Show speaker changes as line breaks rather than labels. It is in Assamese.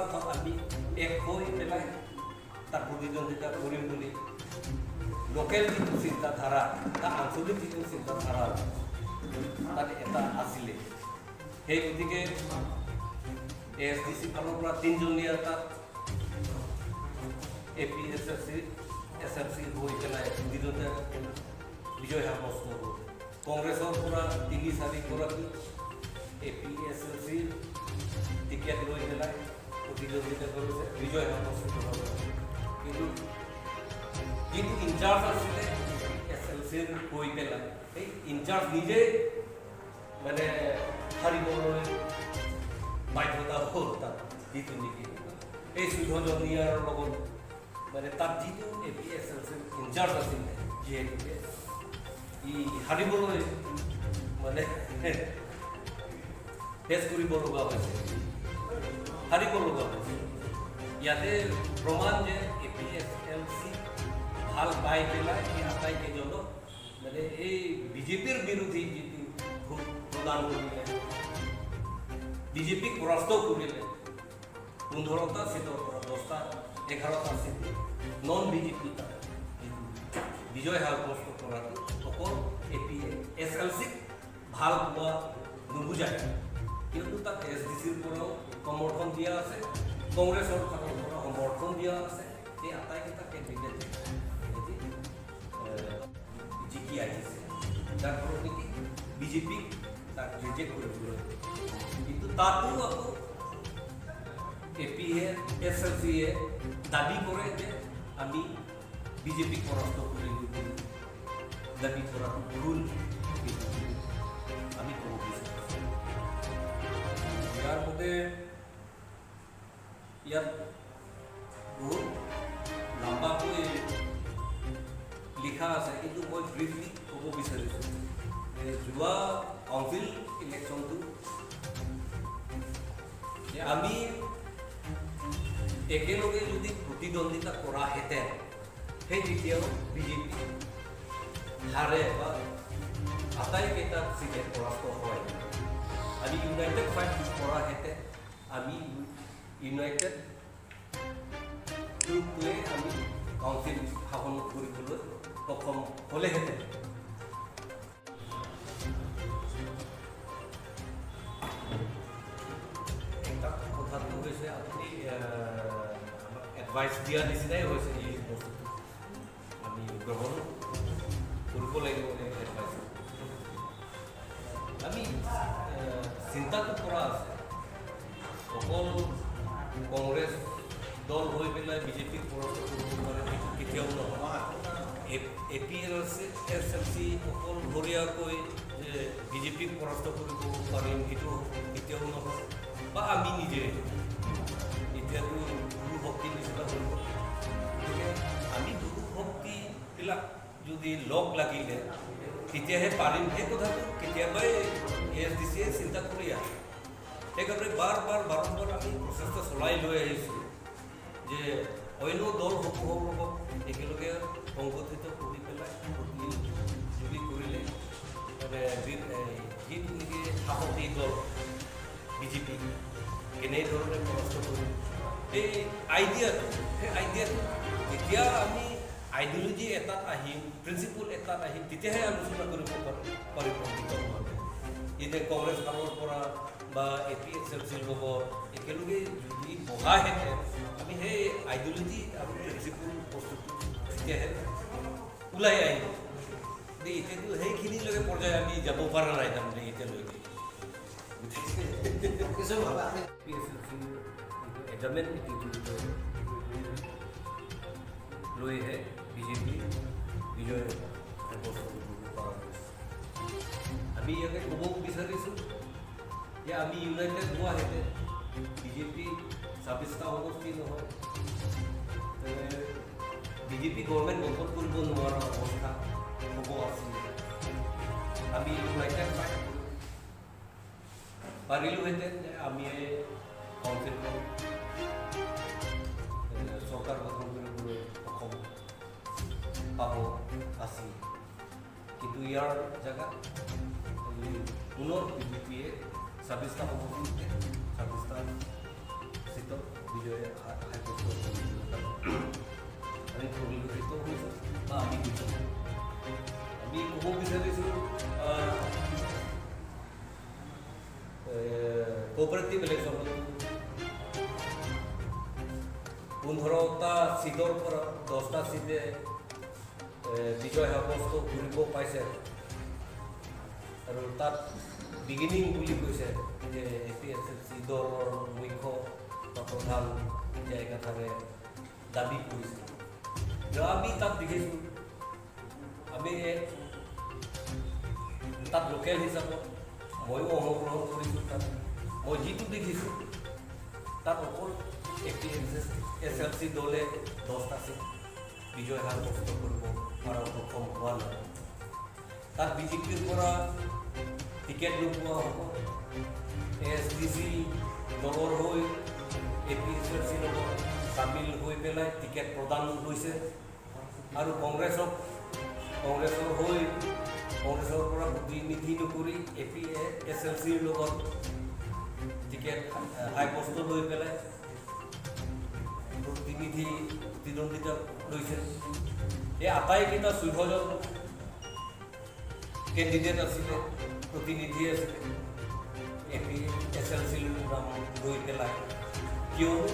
অৰ্থাৎ আমি এক হৈ পেলাই তাত প্ৰতিদ্বন্দ্বিতা কৰিম বুলি লোকেল যিটো চিন্তাধাৰা, তাৰ আঞ্চলিক যিটো চিন্তাধাৰা তাত এটা আছিলে। সেই গতিকে এ এছ ডি চি ফালৰ পৰা তিনিজনীয়া তাত A P S L C, S L C হৈ পেলাই প্ৰতিদ্বন্দ্বিতা বিজয় সাব্যস্ত হ'ল। কংগ্ৰেছৰ পৰা তিনি চাৰিগৰাকী এ পি এছ এল চিৰ টিকেট লৈ পেলাই প্ৰতিদ্বন্দ্বিতা কৰিছে, বিজয় সাব্যস্ত কৰা হৈছে। কিন্তু যিটো ইনচাৰ্জ আছিলে এছ এল চিৰ হৈ পেলাই, সেই ইনচাৰ্জ নিজেই মানে হাৰিবলৈ বাধ্যতা হ'ল। তাত যিটো নেকি এই 14জনীয়াৰ লগত মানে তাত যিটো এ পি এছ এল চিৰ ইনচাৰ্জ আছিলে, যিহেতুকে ই হাৰিবলৈ মানে ফেচ কৰিব লগা হৈছে, হাৰিব লগা হৈছে। ইয়াতে প্ৰমাণ যে A P S L C ভাল পাই পেলাই এই আটাইকেইজনক মানে এই বিজেপিৰ বিৰোধী যিটো ভোট প্ৰদান কৰিলে, বিজেপিক পৰাস্ত কৰিলে। 15টা চিটৰ পৰা 10টা, 11টা চিট নন বিজেপি। তাত যিটো বিজয় সাব্যস্ত কৰাটো অকল এ পি এছ এল চিক ভাল পোৱা নুবুজায়, কিন্তু তাত এছ ডি চিৰ পৰাও সমৰ্থন দিয়া আছে, কংগ্ৰেছৰ ফালৰ পৰা সমৰ্থন দিয়া আছে। এই আটাইকেইটা কেণ্ডিডেট জিকি আহিছে, যাৰ ফলত নেকি বিজেপিক তাক ৰিজেক্ট কৰিবলৈ। কিন্তু তাতো আকৌ এ পি এছ এল চিয়ে দাবী কৰে যে আমি বিজেপিক পৰাস্ত কৰিলোঁ বুলি দাবী কৰাটো ভুল, সেইটো আমি ক'ব বিচাৰিছোঁ। ইয়াৰ মতে ইয়াত বহুত লম্বাকৈ লিখা আছে, কিন্তু মই ব্ৰিফলি ক'ব বিচাৰিছোঁ যে যোৱা কাউন্সিল ইলেকশ্যনটো যে আমি একেলগে যদি প্ৰতিদ্বন্দ্বিতা কৰাহেঁতেন, সেই তেতিয়াও বিজেপি হাৰে বা আটাইকেইটা চিটে পৰাস্ত হয়। আমি ইউনাইটেড ফাইট কৰাহেঁতেন, আমি ইউনাইটেড গ্ৰুপটোৱে আমি কাউন্সিল শাসন কৰিবলৈ সক্ষম হ'লেহেঁতেন। এটা কথাটো হৈছে, আপুনি আমাক এডভাইচ দিয়া নিচিনাই হৈছে। এই বস্তুটো আমি গ্ৰহণ কৰিব লাগিব। এই এডভাইচ আমি চিন্তাটো কৰা আছে। অকল কংগ্ৰেছ দল হৈ পেলাই বিজেপিক পৰাস্ত কৰিব পাৰে, সেইটো কেতিয়াও নহয়। A P L C, S L C অকলশৰীয়াকৈ যে বিজেপিক পৰাস্ত কৰিব পাৰিম, সেইটো কেতিয়াও নহয়। বা আমি নিজে এতিয়াতো গুৰু শক্তিৰ নিচিনা হৈ গ'ল। গতিকে আমি গুৰু শক্তিবিলাক যদি লগ লাগিলে তেতিয়াহে পাৰিম। সেই কথাটো কেতিয়াবাই এ এছ ডি চিয়ে চিন্তা কৰি আহে। সেইকাৰণে বাৰ বাৰ বাৰম্বাৰ আমি প্ৰচেষ্টা চলাই লৈ আহিছোঁ যে অন্য দলসমূহৰ লগত একেলগে সংগঠিত কৰি পেলাই প্ৰতিযোগী কৰিলে মানে যিটো নেকি শাসক এই দল বিজেপি কেনেধৰণে পৰাস্ত কৰিম, সেই আইডিয়াটো যেতিয়া আমি আইডিঅলজি এটাত আহিম, প্ৰিন্সিপল এটাত আহিম, তেতিয়াহে আলোচনা কৰিব পাৰিব বিতংভাৱে। এতিয়া কংগ্ৰেছ ফালৰ পৰা বা এ পি এছ এল চিৰ লগত একেলগে যদি বহাহেঁতেন, আমি সেই আইডিঅলজি আৰু প্ৰিন্সিপল বস্তুটো তেতিয়াহে ওলাই আহিব। গতিকে এতিয়াতো সেইখিনিলৈকে পৰ্যায় আমি যাব পৰা নাই তাৰমানে এতিয়ালৈকে।
কিছু ভাবে আমি
পি এছ এল চিৰ যিটো এডামেণ্ট এটিটিউড লৈহে বিজেপি বিজয় সাব্যস্ত কৰিব পৰা গৈছে। আমি ইয়াতে ক'ব বিচাৰিছোঁ যে আমি ইউনাইটেড হোৱাহেঁতেন বিজেপি 26টা সমষ্টি নহয়, বিজেপি গভৰ্ণমেণ্ট গঠন কৰিব নোৱাৰা অৱস্থা হ'ব আছিলে। আমি ইউনাইটেড ফাইট পাৰিলোহেঁতেন যে আমি কাউন্সিলখন চৰকাৰ গঠন কৰিবলৈ সক্ষম পাব আছিল। কিন্তু ইয়াৰ জেগাত আজি পুনৰ বিজেপিয়ে 26টা সমষ্টিতে 26টা চিটত বিজয় সাব্যস্ত কৰিছে, আমি পৰিলক্ষিত হৈছোঁ বা আমি দেখিছোঁ। আমি ক'ব বিচাৰিছোঁ, কোঅপাৰেটিভ ইলেকশ্যনত 15টা চিটৰ পৰা 10টা চিটে বিজয় সাব্যস্ত কৰিব পাইছে আৰু তাত বিগিনিং বুলি কৈছে যে এপিএছএলচি দলৰ মুখ্য বা প্ৰধান যে একাধাৰে দাবী কৰিছে। আমি তাত দেখিছোঁ, আমি তাত লোকেল হিচাপত ময়ো অংশগ্ৰহণ কৰিছোঁ। তাত মই যিটো দেখিছোঁ, তাত অকল এপিএছএলচি দলে 10টা চিট বিজয় সাব্যস্ত কৰিব পৰা সক্ষম হোৱা নাই। তাত বিজেপিৰ পৰা টিকেট নোপোৱা হ'ব, এএছডিচি দলৰ হৈ এপিএছএলচিৰ লগত চামিল হৈ পেলাই টিকেট প্ৰদান হৈছে আৰু কংগ্ৰেছৰ হৈ কংগ্ৰেছৰ পৰা প্ৰতিনিধি নকৰি এপিএছএলচিৰ লগত টিকেট সাব্যস্ত লৈ পেলাই প্ৰতিদ্বন্দ্বিতা লৈছে। এই আটাইকেইটা 14জন কেণ্ডিডেট আছিলে, প্ৰতিনিধি আছিলে এপিএছএলচিৰ নাম লৈ পেলাই। কিয়নো